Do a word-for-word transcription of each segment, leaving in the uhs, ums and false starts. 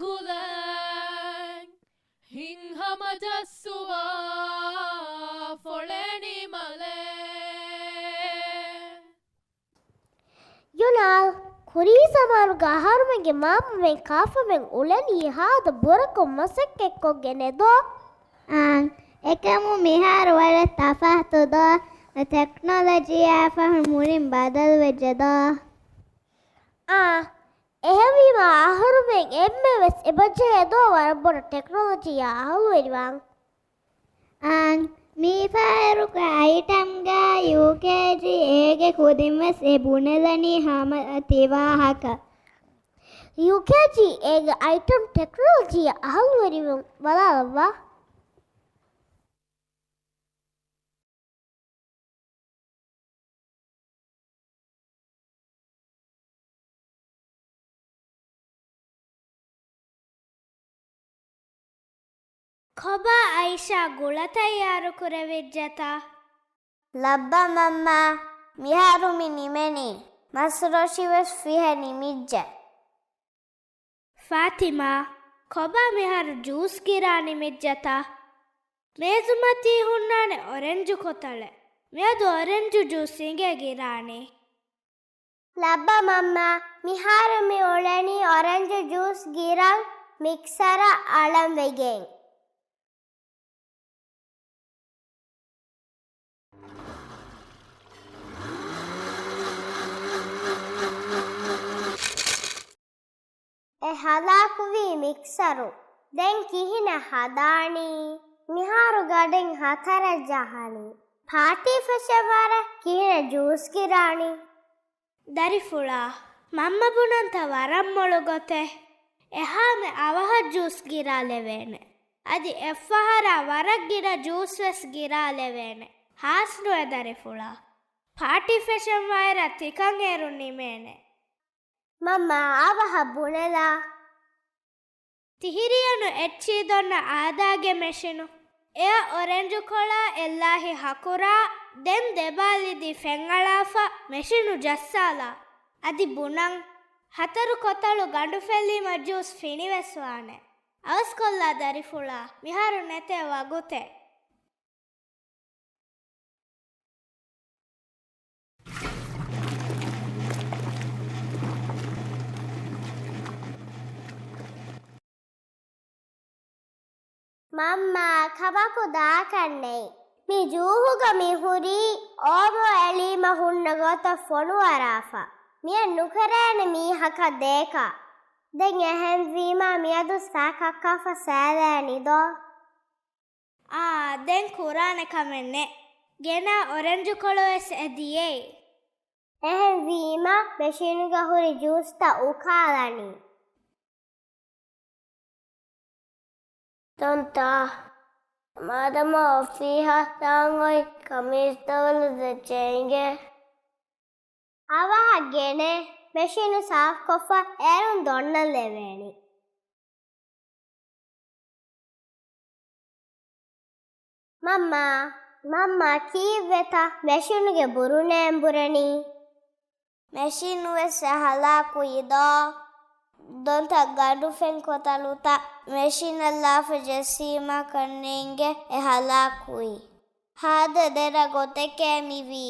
ކުލައިން ހިތްހަމަޖައްސުވާ ފޮޅެނި މަލެއް. ޔުނާލް، ކުރީ ޒަމާނުގަ އަހަރުމެންގެ މާމަމެން ކާފަމެން އުޅެނީ ހާދަ ބުރަކޮށް މަސައްކަތްކޮށްގެނެ ދޯ؟ އާނ، އެކަމު މިހާރު ވަރަށް ތަފާތު ދޯ؟ ޓެކްނޮލޮޖީއާ ފަހުން މުޅިން ބަދަލުވެއްޖެ ދޯ؟ އާ، އެހެންވީމާ އަހަރުމެން އެންމެވެސް އެބަޖެހޭ ދޯ ވަރަށް ބޮޑަށް ޓެކްނޮލޮޖީއާ އަހުލުވެރިވާން. އާނ، މިފަހަރުގެ އައިޓަމްގަ ޔޫކޭޖީ އޭގެ ކުދިންވެސް އެ ބުނެލަނީ ހަމަ ތިވާހަކަ. ޔޫކޭޖީ އޭގެ އައިޓަމް ޓެކްނޮލޮޖީއަށް އަހުލުވެރިވުން ބަލާލައްވާ. ކޮބާ އައިޝާ ގުޅަ ތައްޔާރު ކުރެވިއްޖެތަ؟ ލައްބަ މަންމާ، މިހާރު މި ނިމެނީ. މަސް ރޮށިވެސް ފިހެ ނިމިއްޖެ. ފާތިމާ، ކޮބާ މިހާރު ޖޫސް ގިރާ ނިމިއްޖެތަ؟ މޭޒުމަތީ ހުންނާނެ އޮރެންޖު ކޮތަޅެއް. މިއަދު އޮރެންޖު ޖޫސް އިނގޭ ގިރާނީ. ލައްބަ މަންމާ، މިހާރު މި އުޅެނީ އޮރެންޖު ޖޫސް ގިރަން މިކްސަރަށް އަޅަން ވެގެން. އެ ހަލާކުވީ މިކްސަރު. ދެން ކިހިނެއް ހަދާނީ؟ މިހާރު ގަޑިން ހަތަރެއް ޖަހާނީ. ޕާޓީ ފެށެއް ވަރަށް ކިހިނެއް ޖޫސް ގިރާނީ؟ ދަރިފުޅާ، މަންމަ ބުނަންތަ ވަރަށް މޮޅު ގޮތެއް. އެހާމެ އަވަހަށް ޖޫސް ގިރާލެވޭނެ. އަދި އެއްފަހަރާ ވަރަށް ގިނަ ޖޫސް ވެސް ގިރާލެވޭނެ. ހާސްނުވެ ދަރިފުޅާ. ޕާޓީ ފެށެން ވާއިރާ ތިކަން އޭރުން ނިމޭނެ. މަންމާ އަވަހަށް ބުނެލާ. ތިހިރިއަނު އެއްޗި ދޮންނަ އާދާގެ މެޝިނު. އެއަށް އޮރެންޖު ކޮޅާ އެއްލާހި ހަކުރާ، ދެން ދެބާލި ދީ ފެންއަޅާފަ މެޝިނު ޖައްސާލާ. އަދި ބުނަން. ހަތަރު ކޮތަޅު ގަނޑު ފެއްލީމަ ޖޫސް ފިނިވެސް ވާނެ. އަވަސްކޮށްލާ ދަރިފުޅާ، މިހާރު ނެތޭ ވަގުތެއް. މަންމާ، ކަމަކު ދާކަށް ނެތް. މި ޖޫހުގަ މި ހުރީ އޯމޯ އެޅީމަ ހުންނަ ގޮތަށް ފޮނުވަރާފަ. މިއަށް ނުކެރޭނެ މީހަކަށް ދޭކަށް. ދެން އެހެންވީމާ މިއަދު ސާ ކައްކާފަ ސައިލައިން ދޯ؟ އާ، ދެން ކުރާނެ ކަމެއް ނެތް. ގެނާ އޮރެންޖު ކޮޅުވެސް އެ ދިޔައީ. އެހެންވީމަ މެޝިނުގަ ހުރި ޖޫސްތައް އުކާލަނީ. ތޮންތާ، މާދަމާ އޮފީހަށް ދާން އޮތް ކަމީސްތައް ވަލަށް ދެއްޗޭ އިނގޭ. އަވަހަށް ގެނޭ، މެޝިނު ސާފުކޮށްފަ އޭރުން ދޮންނަން ލެވޭނީ. މަންމާ، މަންމާ ކީއްވެތަ މެޝިނުގެ ބުރުނަ އެނބުރެނީ؟ މެޝިނުވެސް އެ ހަލާކުވީ ދޯ؟ ދޮންތައް ގަނޑުފެން ކޮތަޅުތައް މެޝިނަށް ލާފަ ޖެއްސީމަ ކަންނޭނގެ އެ ހަލާކުވީ. ހާދަ ދެރަ ގޮތެކޭ މިވީ.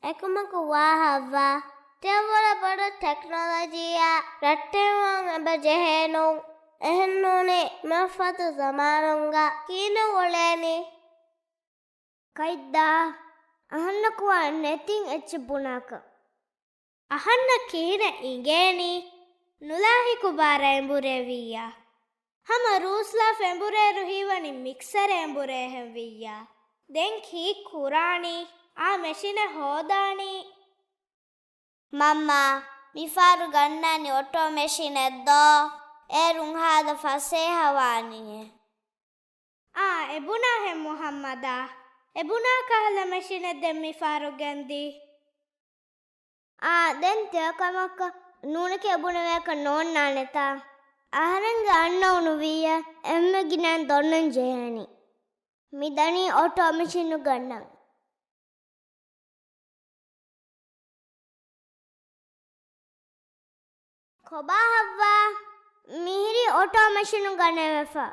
އެކަމަކު ވާހައްވާ، ތިޔަ ވަރަށް ބޮޑަށް ޓެކްނޮލޮޖީއާ ރައްޓެހިވާން އެބަ ޖެހޭނު. އެހެންނޫނީ މައްފަތު ޒަމާނުންގަ ކީނު އުޅޭނީ. ކައިދާ، އަހަންނަކު ވާން ނެތިން އެއްޗެއް ބުނާކަށް. އަހަންނަށް ކިހިނެއް އިނގޭނީ؟ ނުލާހިކު ބާރަށް އެނބުރެވިއްޔާ. ހަމަ ރޫސް ލާފް އެނބުރޭއިރު ހީވަނީ މިކްސަރެއް އެނބުރޭހެން ވިއްޔާ. ދެން ކީއް ކުރާނީ؟ އާ މެޝިނެއް ހޯދާނީ. މަންމާ، މިފަހަރު ގަންނާނީ އޮޓޯ މެޝިނެއް ދޯ؟ އޭރުން ހާދަ ފަސޭހަ ވާނީއޭ. އާ، އެބުނާހެން މުހައްމަދާ. އެބުނާ ކަހަލަ މެޝިނެއް ދެން މިފަހަރު ގެންދީ. އާ، ދެން ތިޔަ ކަމަކަށް ނޫނެކޭ ބުނެވޭކަށް ނޯންނާނެތާ؟ އަހަރެންގެ އަންނައުނު ވިއްޔަ އެންމެ ގިނައިން ދޮންނަން ޖެހޭނީ. މިދަނީ އޮޓޯ މެޝިނު ގަންނަން. ކޮބާ ހައްވާ؟ މިހިރީ އޮޓޯ މެޝިނު ގަނެވެފަ.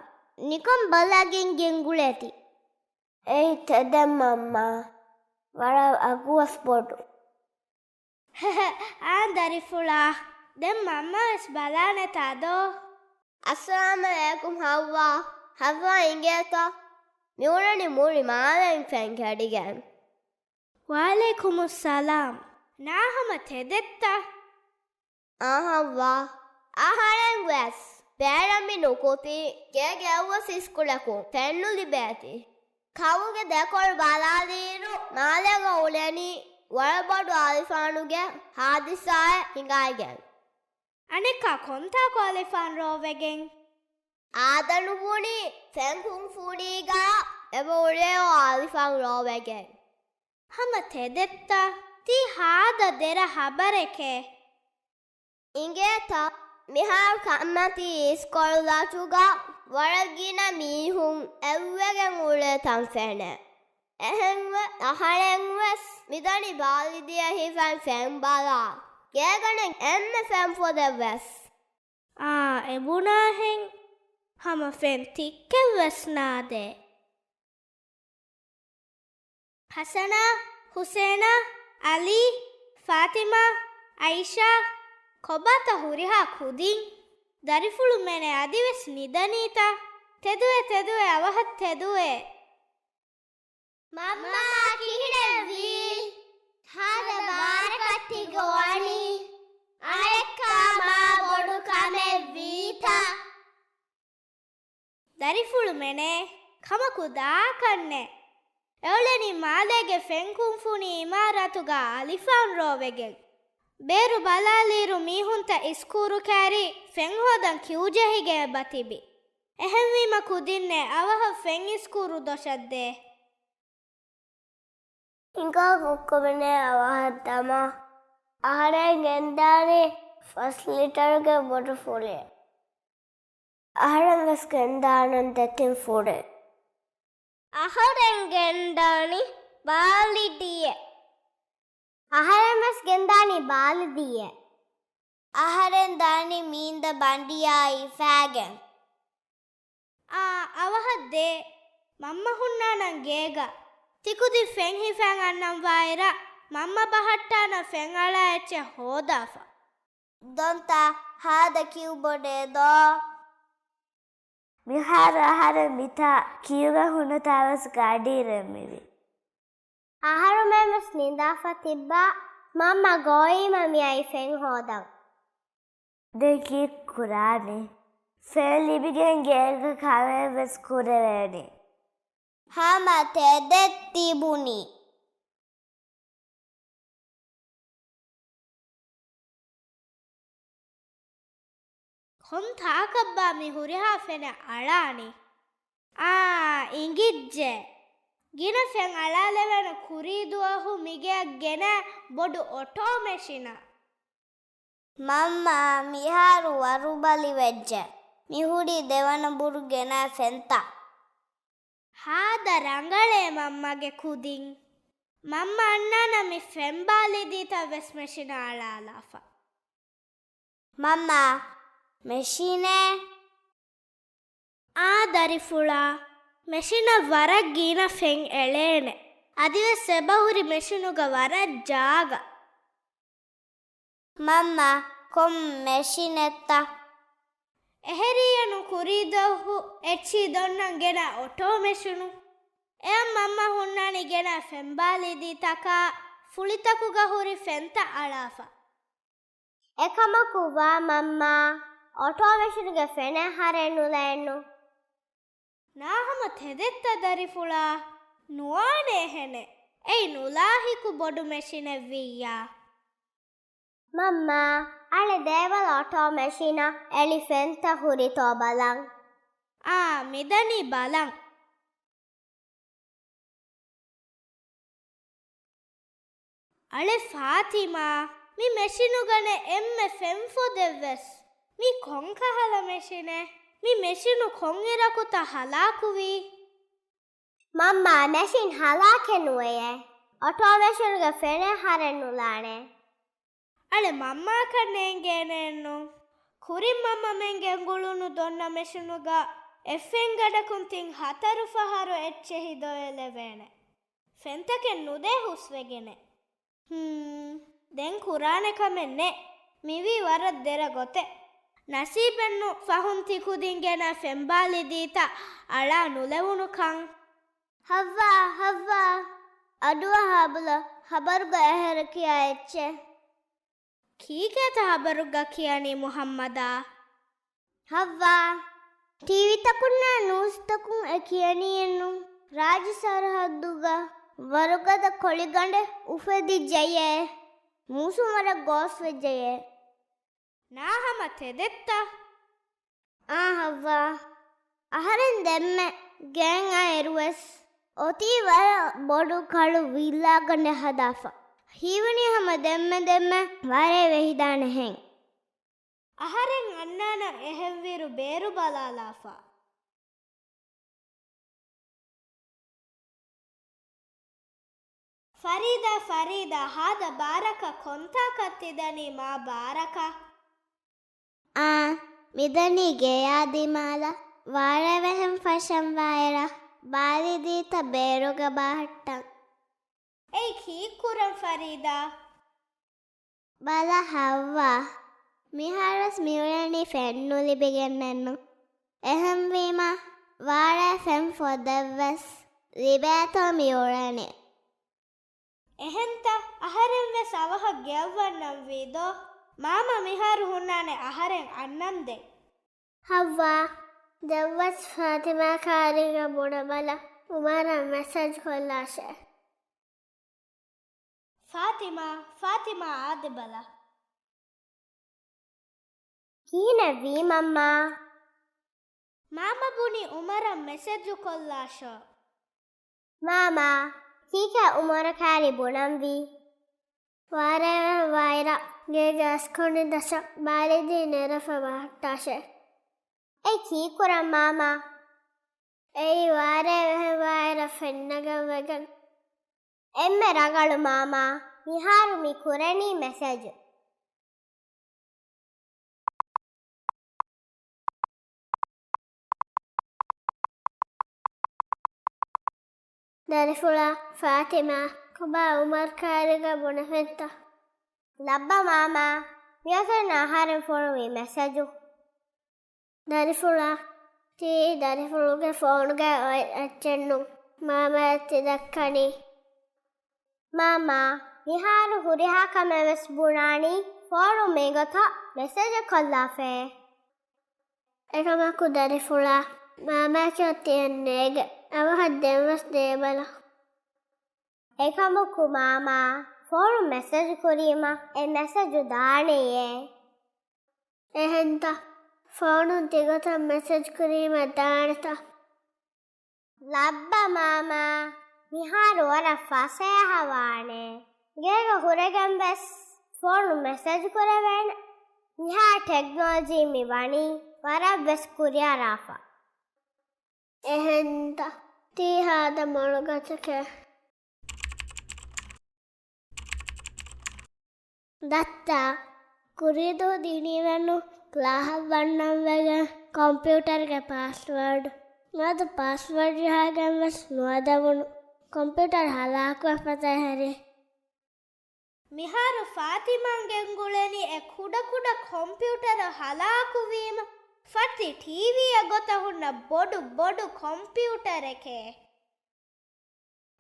ނިކަން ބަލަގެން ގެންގުޅޭތި. އެއީ ތެދެއް މަންމާ. ވަރަށް އަގުވެސް ބޮޑު. އާނ ދަރިފުޅާ. ދެން މަންމަ ވެސް ބަލާނެތާ ދޯ؟ އައްސަލާމް އަލައިކުމް ހައްވާ. ހައްވާ އިނގޭތަ؟ މިއުޅެނީ މުޅި މާލެއިން ފެން ކެޑިގެން. ވަޢަލައިކުމުއްސަލާމް. ނާހަމަ ތެދެއްތަ؟ އާ ހައްވާ. އަހަރެން ވެސް ބޭރަށް މި ނުކުތީ، ގޭގެ އެއްވެސް އިސްކުޅަކުން ފެން ނުލިބޭތީ. ކަމުގެ ދެކޮޅު ބަލާލިއިރު، މާލޭގަ އުޅެނީ ވަރަށް ބޮޑު އަލިފާނުގެ ހާދިސާއެއް ހިނގައިގެން. އަނެއްކާ ކޮންތާކު އަލިފާން ރޯވެގެން؟ އާދަނު ބުނީ ފެން ކުންފުނީގަ އެބަ އުޅޭ އަލިފާން ރޯވެގެން. ހަމަ ތެދެއްތަ؟ ތީ ހާދަ ދެރަ ހަބަރެކޭ. އިނގޭތަ؟ މިހާރު ކަންމަތީ އިސްކޮޅު ލައްޓުގަ ވަރަށް ގިނަ މީހުން އެއްވެގެން އުޅޭ ތަން ފެނޭ. އެހެންވެ، އަހަރެން ވެސް މިދަނީ ބާލިދިއެއް ހިފަން ފެން ބަލާ. ގޭގަނެ އެންމެ ފެން ފޮދެއް ވެސް. އާ، އެބުނާހެން ހަމަ ފެން ތިއްކެއް ވެސް ނާދޭ. ހަސަނާ، ހުސޭނާ، އަލީ، ފާތިމާ، އައިޝާ، ކޮބާތަ ހުރިހާ ކުދިން؟ ދަރިފުޅުމެނެ އަދިވެސް ނިދަނީތަ؟ ތެދުވޭ، ތެދުވޭ، އަވަހަށް ތެދުވޭ. މަންމާ ކިހިނެއްވީ؟ ހާދަ ބާރަކަށް ތިގޮވަނީ. އަނެއްކާ މާ ބޮޑު ކަމެއް ވީތަ؟ ދަރިފުޅުމެނޭ، ކަމަކު ދާކަށްނެއް. އެއުޅެނީ މާލޭގެ ފެން ކުންފުނި އިމާރާތުގަ އަލިފާން ރޯވެގެން. ބޭރު ބަލާލިއިރު މީހުންތައް އިސްކޫރު ކައިރި ފެން ހޯދަން ކިއު ޖެހިގެން އެބަ ތިބި. އެހެންވީމަ ކުދިންނެއް އަވަހަށް ފެން އިސްކޫރު ދޮށަށް ދޭ. ހިނގާ ކޮއްކޮމެނޭ އަވަހަށް ދަމާ. އަހަރެން ގެންދާނީ ފަސް ލިޓަރުގެ ބޮޓު ފުޅެއް. އަހަރެން ވެސް ގެންދާނަން ދެތިން ފުޅެއް. އަހަރެން ގެންދާނީ ބާލިދިއެއް. އަހަރެން ވެސް ގެންދާނީ ބާލިދިއެއް. އަހަރެން ދާނީ މީނދަ ބަނޑިޔާ ހިފާގެން. އާ، އަވަހަށް ދޭ. މަންމަ ހުންނާނަން ގޭގަ. ތިކުދިން ފެން ހިފަން އަންނަން ވާއިރަށް، މަންމަ ބަހައްޓާނަން ފެން އަޅާ އެއްޗެއް ހޯދާފަ. ދޮންތަ ހާދަ ކިއުބޮޑޭ ދޯ؟ މިހާރު އަހަރެން މިތާ ކިއުގަ ހުންނަތާ ވެސް ގަޑިއިރެއް މިވި. އަހަރުމެން ވެސް ނިންދާފަ ތިއްބާ، މަންމަ ގޮވީމަ މިއައީ ފެން ހޯދަން. ދެން ކީއްކުރާނީ؟ ފެން ލިބިގެން ގޭގަ ކަމެއް ވެސް ކުރެވޭނީ. ހަމަ ތެދެއް ތިބުނީ. ކޮން ތާކަށްބާ މި ހުރިހާ ފެނެއް އަޅާނީ؟ އާ، އިނގިއްޖެ. ގިނަ ފެން އަޅާލެވޭނެ ކުރީ ދުވަހު މިގެއަށް ގެނަ ބޮޑު އޮޓޯ މެޝިނަށް. މަންމާ، މިހާރު ވަރުބަލި ވެއްޖެ. މި ހުރީ ދެވަނަ ބުރު ގެނަ ފެންތައް. ހާދަ ރަނގަޅޭ މަންމަގެ ކުދިން. މަންމަ އަންނާނަ މި ފެން ބާލިދީތައް ވެސް މެޝިނަށް އަޅާލާފަ. މަންމާ، މެޝިނޭ؟ އާ ދަރިފުޅާ، މެޝިނަށް ވަރަށް ގިނަ ފެން އެޅޭނެ. އަދިވެސް އެބަހުރި މެޝިނުގަ ވަރަށް ޖާގަ. މަންމަ، ކޮން މެޝިނެއްތަ؟ އެހެރީއަނު ކުރީދުވަހު އެއްޗިހި ދޮންނަން ގެނަ އޮޓޯ މެޝިނު. އެއަށް މަންމަ ހުންނާނީ ގެނަ ފެންބާލިދީތަކާ ފުޅިތަކުގަ ހުރި ފެންތައް އަޅާފަ. އެކަމަކު ވާ މަންމާ، އޮޓޯ މެޝިނުގެ ފެނެއް ހަރެއް ނުލައެއްނު. ނާހަމަ ތެދެއްތަ ދަރިފުޅާ؟ ނުވާނެ އެހެނެއް. އެއީ ނުލާހިކު ބޮޑު މެޝިނެއްވިއްޔާ. މަންމާ، އަޅެ ދޭވަލަ އޮޓޯ މެޝިނަށް އެޅި ފެންތައް ހުރިތޯ ބަލަން. އާ، މިދަނީ ބަލަން. އަޅެ ފާތިމާ، މި މެޝިނުގަނެ އެންމެ ފެންފޮދެއްވެސް. މީ ކޮންކަހަލަ މެޝިނެއް؟ މި މެޝިނު ކޮންއިރަކުތަ ހަލާކުވީ؟ މަންމާ، މެޝިން ހަލާކެއް ނުވެޔޭ. އޮޓޯ މެޝިނުގެ ފެނެއް ހަރެއް ނުލާނެ. އަޅެ މަންމާކަށް ނޭނގޭނެއެއްނު. ކުރިން މަންމަމެން ގެންގުޅުނު ދޮންނަ މެޝިނުގަ އެއްފެންގަނޑަކުން ތިން ހަތަރު ފަހަރު އެއްޗެހި ދޮވެލެވޭނެ. ފެންތަކެއް ނުދޭ ހުސްވެގެނެއް. ހުން، ދެން ކުރާނެ ކަމެއް ނެތް. މިވީ ވަރަށް ދެރަ ގޮތެއް. ނަސީބެއްނު ފަހުން ތިކުދިން ގެނަ ފެންބާލިދީތަ އަޅާ ނުލެވުނު ކަން. ހައްވާ، ހައްވާ، އަޑުއަހާބަލަ، ހަބަރުގަ އެހެރަ ކިޔާ އެއްޗެއް. ކީކޭތަ ހަބަރުގަ ކިޔަނީ މުހައްމަދާ؟ ހައްވާ، ޓީވީތަކުންނާ ނޫސްތަކުން އެ ކިޔަނީއެއްނު. ރާއްޖެ ސަރަހައްދުގަ ވަރުގަދަ ކޮޅިގަނޑެއް އުފެދިއްޖެޔޭ. މޫސުން ވަރަށް ގޯސްވެއްޖެޔޭ. ނާހަމަ ތެދެއްތަ؟ އާ ހައްވާ. އަހަރެން ދެންމެ ގެން އައިރުވެސް އޮތީ ވަރަށް ބޮޑު ކަޅު ވިއްލާގަނޑެއް ހަދާފަ. ހީވަނީ ހަމަ ދެންމެ ދެންމެ ވާރޭ ވެހިދާނެހެން. އަހަރެން އަންނާނަން އެހެންވީރު ބޭރު ބަލާލާފަ. ފަރީދާ، ފަރީދާ، ހާދަ ބާރަކަށް ކޮންތާކަށް ތިދަނީ މާ ބާރަކަށް؟ އާ، މިދަނީ ގެޔާ ދިމާލަށް، ވާރޭ ވެހެން ފަށަން ވާއިރަށް، ބާލިދީތައް ބޭރުގަ ބަހައްޓަން. އެއީ ކީއްކުރަން ފަރީދާ؟ ބަލަ ހައްވާ، މިހާރުވެސް މިއުޅެނީ ފެން ނުލިބިގެންނެއްނު. އެހެންވީމަ، ވާރޭ ފެން ފޮދެއްވެސް ލިބޭތޯ މިއުޅެނީ. އެހެންތަ؟ އަހަރެން ވެސް އަވަހަށް ގެއަށް ވަންނަންވީ ދޯ؟ މާމަ މިހާރު ހުންނާނެ އަހަރެން އަންނަންދެން. ހައްވާ، ދެންވެސް ފާތިމާ ކާރީގަ ބުނަބަލަ، އުމަރަށް މެސެޖް ކޮށްލާށޭ. ފާތިމާ، ފާތިމާ އާދެބަލަ. ކިހިނެއްވީ މަންމާ؟ މާމަ ބުނި އުމަރަށް މެސެޖު ކޮށްލާށޯ. މާމާ، ކީކޭ އުމަރަށް ކާރި ބުނަންވީ؟ ވާރޭ ވާއިރަށް ގޭގެ އަސްކޮނޑި ދަށަށް ބާލިދީ ނެރެފަ ބަހައްޓާށޭ. އެ ކީކުރަން މާމާ؟ އެއީ ވާރޭ ވެހެން ވާއިރަށް ފެންނަގަން ވެގެން. އެންމެ ރަނގަޅު މާމާ، މިހާރު މި ކުރަނީ މެސެޖު. ދަރިފުޅާ، ފާތިމާ، ކޮބާ އުމަރު ކާރީގަ ބުނެފެންތަ؟ ލައްބަ މާމާ، މިއޮތީ އަހަރެން ފޮނުވި މެސެޖު. ދަރިފުޅާ، ތީ ދަރިފުޅުގެ ފޯނުގަ އޮތް އެއްޗެއްނު މާމަޔަށް ތި ދައްކަނީ. މާމާ، މިހާރު ހުރިހާ ކަމެއް ވެސް ބުނާނީ ފޯނު މިގޮތަށް މެސެޖެއް ކޮށްލާފައޭ. އެކަމަކު ދަރިފުޅާ، މާމަޔަކީ އޮތީ އެއް ނޭގެ. އަވަހަށް ދެންވެސް ދޭބަލަ. އެކަމަކު މާމާ، ފޯނު މެސެޖު ކުރީމަ އެ މެސެޖު ދާނެޔޭ. އެހެންތަ؟ ފޯނުން ތިގޮތަށް މެސެޖް ކުރީމަ ދާނެތަ؟ ލައްބަ މާމާ، މިހާރު ވަރަށް ފަސޭހަވާނެ. ގޭގަ ހުރެގެން ވެސް ފޯނު މެސެޖް ކުރެވޭނެ. މިހާ ޓެކްނޮލޮޖީ މި ވަނީ ވަރަށް ވެސް ކުރިއަރާފަ. އެހެންތަ؟ ތީ ހާދަ މޮޅު ގޮތެކޭ. ދައްތާ، ކުރީދު ދިނީވެނު ކްލާހަށް ވަންނަން ވެގެން ކޮމްޕިއުޓަރުގެ ޕާސްވާޑް. މިއަދު ޕާސްވާޑް ޖަހައިގެން ވެސް ނުވަދެވުނު. ކޮމްޕިއުޓަރު ހަލާކުވެފަ ދޭހެރި. މިހާރު ފާތިމާ ގެންގުޅެނީ އެ ކުޑަކުޑަ ކޮމްޕިއުޓަރަށް ހަލާކުވީމަ، ފަތި ޓީވީއެއް ގޮތަށް ހުންނަ ބޮޑު ބޮޑު ކޮމްޕިއުޓަރެކޭ.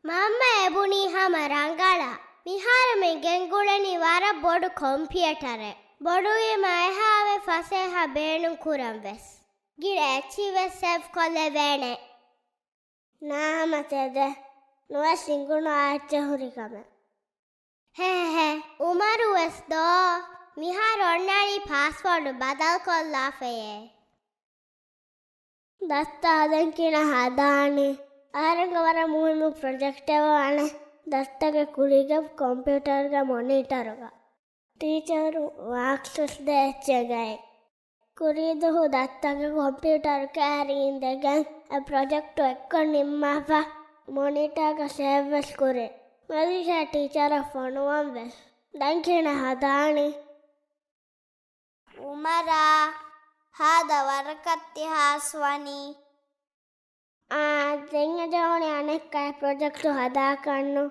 މަންމަ އެބުނީ ހަމަ ރަނގަޅަށް. މިހާރު މި ގެންގުޅެނީ ވަރަށް ބޮޑު ކޮމްޕިއުޓަރެއް. ބޮޑުވީމަ އެހާވެ ފަސޭހަ ބޭނުން ކުރަން ވެސް. ގިނަ އެއްޗިހި ވެސް ސޭވް ކޮށްލެވޭނެ. ނާހަމަ ތެދެއް ނުވެސް އިނގުނު އާއްޗެއް ހުރި ކަމެއް. ހެހެހެ، އުމަރު ވެސް ދޯ؟ މިހާރު އޮންނާނީ ޕާސްވާޑު ބަދަލުކޮށްލާފައޭ. ދައްތާ ދެން ކިހިނެއް ހަދާނީ؟ އަހަރެންގެ ވަރަށް މުހިއްމު ޕްރޮޖެކްޓެއް ވާނެ. ދައްތާގެ ކުރީގެ ކޮމްޕިއުޓަރުގެ މޮނީޓަރުގަ ޓީޗަރު މާކްސް ދޭ އެއްޗެއް ގައި. ކުރީދުހު ދައްތާގެ ކޮމްޕިއުޓަރު ކާރީ އިނދެގެން އެ ޕްރޮޖެކްޓު އެއްކޮށް ނިންމާފަ މޮނީޓާގަ ސޭވް ވެސް ކުރި. މަޖިޝާ ޓީޗަރަށް ފޮނުވަން ވެސް. ދެން ކިހިނެއް ހަދާނީ؟ އުމަރާ، ހާދަ ވަރަކަށް ތި ހާސްވަނީ. އާ، ދެން އެ ޖަހަނީ އަނެއްކާ ޕްރޮޖެކްޓު ހަދާކަށްނު.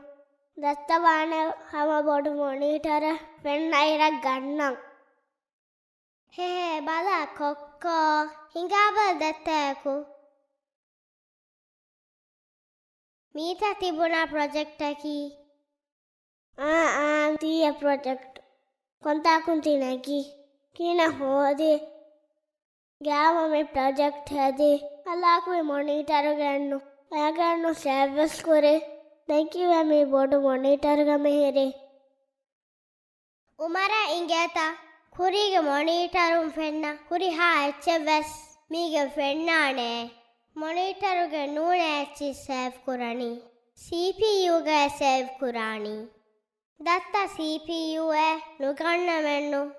ދައްތަ ވާނެ ހަމަ ބޮޑު މޮނީޓަރެއް ފެންނަ އިރަށް ގަންނަން. ހޭ، ބަލަ ކޮއްކޯ، ހިނގާބަލަ ދައްތަޔަކު. މީތާ ތިބުނާ ޕްރޮޖެކްޓަކީ؟ އާ، އާން، ތީއެ ޕްރޮޖެކްޓް. ކޮންތާކުން ތި ނެގީ؟ ކިހިނެއް ހޯދީ؟ ގާމަ މި ޕްރޮޖެކްޓް ހެދީ. ހަލާކުވި މޮނީޓަރުގެއެއްނު. އޭގެއެއްނު ސޭވްވެސް ކުރީ. ދެން ކީއްވެ މީ ބޮޑު މޮނީޓަރުގަ މިހިރީ؟ އުމަރަށް އިނގޭތަ؟ ކުރީގެ މޮނީޓަރުން ފެންނަ ހުރިހާ އެއްޗެއްވެސް މީގެން ފެންނާނެ. މޮނީޓަރުގެ ނޫނޭ އެއްޗި ސޭވް ކުރަނީ. ސީޕީޔޫގައި ސޭވް ކުރާނީ. ދައްތަ ސީޕީޔޫއެއް ނުގަންނަމެއްނު.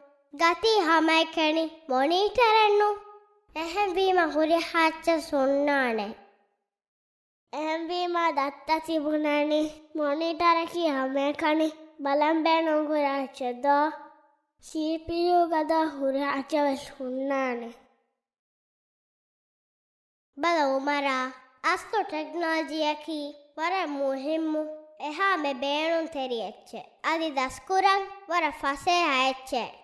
ގަތީ ހަމައެކަނި މޮނީޓަރެއްނު. އެހެންވީމަ ހުރިހާ އެއްޗެއް ހުންނާނެ. އެހެންވީމާ ދައްތަ ތިބުނަނީ މޮނީޓަރަކީ ހަމައެކަނި ބަލަން ބޭނުންކުރާ އެއްޗެއް ދޯ؟ ސީޕީޔޫގަ ދޯ ހުރިހާ އެއްޗެއް ވެސް ހުންނާނެ. ބަލަ އުމަރާ، އަސްލު ޓެކްނޮލޮޖީއަކީ ވަރަށް މުހިއްމު އެހާމެ ބޭނުންތެރި އެއްޗެއް. އަދި ދަސްކުރަން ވަރަށް ފަސޭހަ އެއްޗެއް.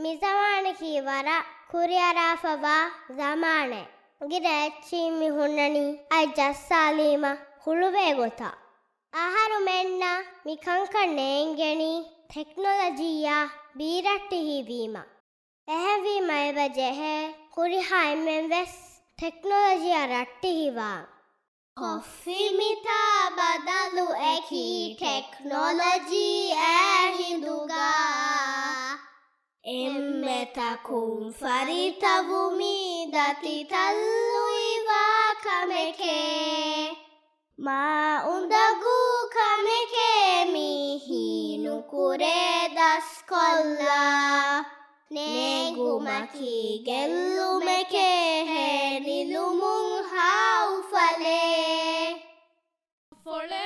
މިޒަމާނަކީ ވަރަށް ކުރިއަރާފަވާ ޒަމާނެއް. ގިނަ އެއްޗިން މި ހުންނަނީ އަތް ޖައްސާލީމަ ހުޅުވޭ ގޮތަށް. އަހަރުމެންނަށް މި ކަންކަން ނޭނގެނީ ޓެކްނޮލޮޖީއާ ބީރައްޓިހިވީމަ. އެހެންވީމަ އެބަ ޖެހޭ ހުރިހާ އެންމެން ވެސް ޓެކްނޮލޮޖީއަށް ރައްޓިހިވާން. ކޮފީ މިތާ ބަދަލު އެކީ ޓެކްނޮލޮޖީ އެ ހިނދުގަ. އެންމެ ތަކުން ފަރިތަވުމީ ދަތި ތައްލުއިވާ ކަމެކޭ. މާ އުނދަގޫ ކަމެކޭ މީ ހީނުކުރޭ ދަސްކޮށްލާ. ނޭނގުމަކީ ގެއްލުމެކޭ ހޭ ނިލުމުން ހާއުފަލޭ. ފޮޅެ